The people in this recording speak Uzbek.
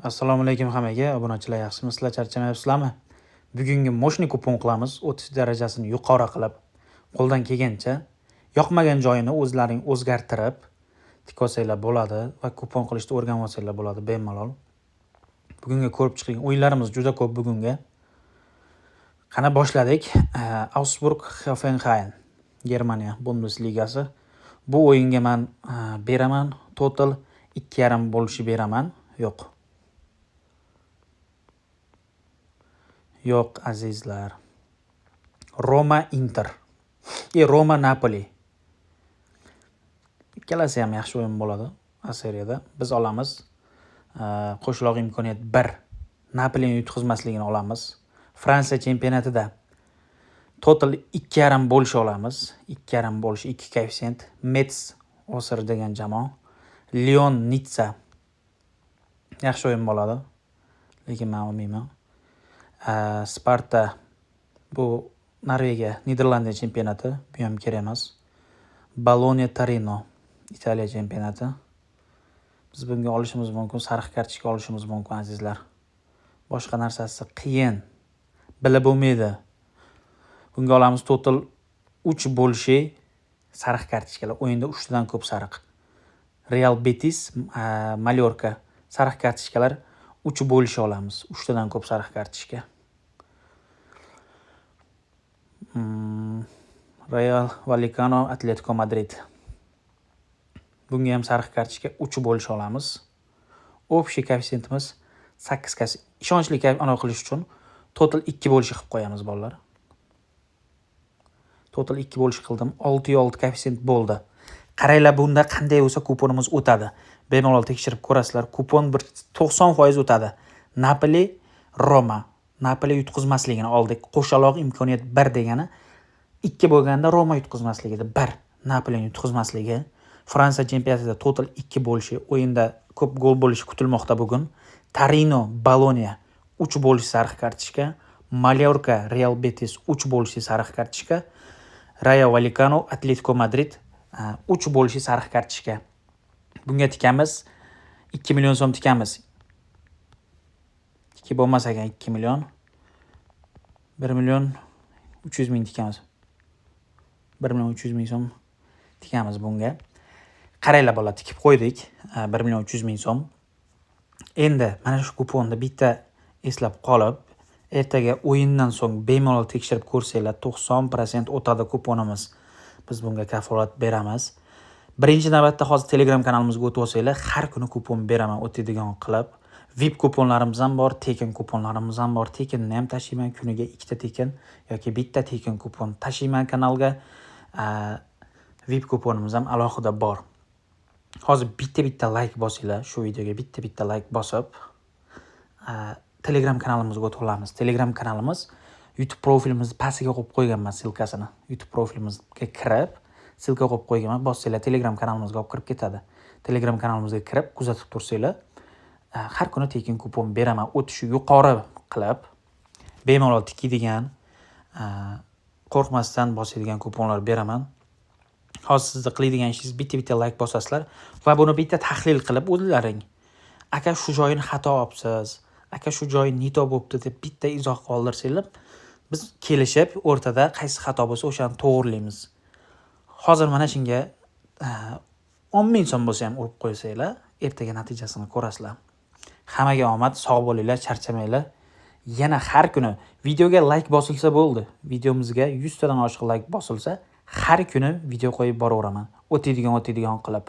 Assalomu alaykum hammaga, obunachilar, yaxshimisizlar, charchamayapsizlarmi? Bugungi мощный kupon qilamiz, 30 darajasini yuqori qilib, qo'ldan kelgancha yoqmagan joyini o'zlaring o'zgartirib tikib bo'ladi va kupon qilishni o'rganib olsanglar bo'ladi bemalol. Bugungi ko'rib chiqilgan o'yinlarimiz juda ko'p bugungi. Qani boshladik. Augsburg Hoffenheim, Germaniya Bundesligasi. Bu o'yinga men beraman total 2,5 bo'lishi beraman. Yo'q. Yo'q, azizlar. Roma Inter. Roma Napoli. Ikkalasi ham yaxshi o'yin bo'ladi A seriyada. Biz olamiz. Qo'shaloq imkoniyat 1. Napolini yutqizmasligini olamiz. Fransiya chempionatida total 2,5 bo'lishi olamiz. 2,5 bo'lishi 2 koeffitsient. Metz Osir degan jamoa. Lyon Nitsa. Yaxshi o'yin bo'ladi. Lekin men olmayman. Sparta bu Norvegiya, Niderlandiya chempionati. Bu ham kerak emas. Bologna Torino, Italiya chempionati. Biz bunga olishimiz mumkin, sariq kartochka olishimiz mumkin, azizlar. Boshqa narsasi qiyin. Bilib bo'lmaydi. Bunga olamiz total 3 bo'lishi sariq kartochkalar. O'yinda 3 tadan ko'p sariq. Real Betis, Mallorca sariq kartochkalar 3 bo'lishi olamiz. 3 tadan ko'p sariq kartochka. Real Vallecano, Atletico Madrid. Bunga ham sariq kartochka 3 bo'lishi olamiz. Общий koeffitsiyentimiz 8. Ishonchli anaqa qilish uchun total 2 bo'lishi qilib qo'yamiz, bolalar. Total 2 bo'lishi qildim. 6,6 koeffitsient bo'ldi. Qaranglar, bunda qanday bo'lsa kuponimiz o'tadi. Bemalol tekshirib ko'rasizlar. Kupon bir 90% o'tadi. Napoli Roma. Napoli yutqizmasligini oldik. Qo'shaloq imkoniyat 1 degani 2 bo'lganda Roma yutqizmasligida 1. Napolini yutqizmasligi. Fransiya chempionatida total 2 bo'lishi, o'yinda ko'p gol bo'lishi kutilmoqda bugun. Torino Bologna 3 bo'lishi sariq kartochka. Mallorca Real Betis 3 bo'lishi sariq kartochka. Rayo Vallecano Atletico Madrid 3 bo'lishi sariq kartochka. Bunga tikamiz 2 million so'm tikamiz. 2 bo'lmas ekan 2 million. 1 million 300 ming tikamiz. 1 million 300 ming so'm tikamiz bunga. Qaranglar bolalar, tikib qo'ydik. 1 million 300 ming so'm. Endi mana shu kuponni bitta eslab qolib, ertaga o'yindan so'ng bemalol tekshirib ko'rsanglar, 90% o'tadi kuponimiz. Biz bunga kafolat beramiz. Birinchi navbatda hozir Telegram kanalimizga o'tib olsanglar, har kuni kupon beraman o'tadigan qilib. VIP kuponlarimiz ham bor, tekin kuponlarimiz ham bor. Tekinni ham tashiyman, kuniga 2 ta tekin yoki 1 ta tekin kupon tashiyman kanalga. VIP kuponimiz ham alohida bor. Hozir bitta-bitta like bosinglar, shu videoga bitta-bitta like bosib, Telegram kanalimizga o'tib olamiz. Telegram kanalimiz YouTube profilimizni pastiga qo'yib qo'yganman ссылка sini. YouTube profilimizga kirib, ссылка qo'yib qo'yganman. Bossanglar Telegram kanalimizga olib kirib ketadi. Telegram kanalimizga kirib kuzatib tursanglar, har kuni tekin kupon beraman. O'tishi yuqori qilib, bemalol tikiydigan, qo'rqmasdan bosadigan kuponlar beraman. Hozir sizni qiladigan ishingiz bitta-bitta like bosasizlar va buni bitta tahlil qilib o'zlaring. Aka, shu joyini xato olibsiz, aka shu joyi не то bo'libdi deb bitta izoh qoldirsanglar, biz kelishib o'rtada qaysi xato bo'lsa o'shani to'g'rilaymiz. Hozir mana shunga 10 ming so'm bo'lsa ham urib qo'ysanglar, ertaga natijasini ko'rasizlar. Hammaga omad, sog' bo'linglar, charchamanglar. Yana har kuni videoga like bosilsa bo'ldi. Videomizga 100 tadan oshiq like bosilsa, har kuni video qo'yib boraveraman. O'tadigan qilib.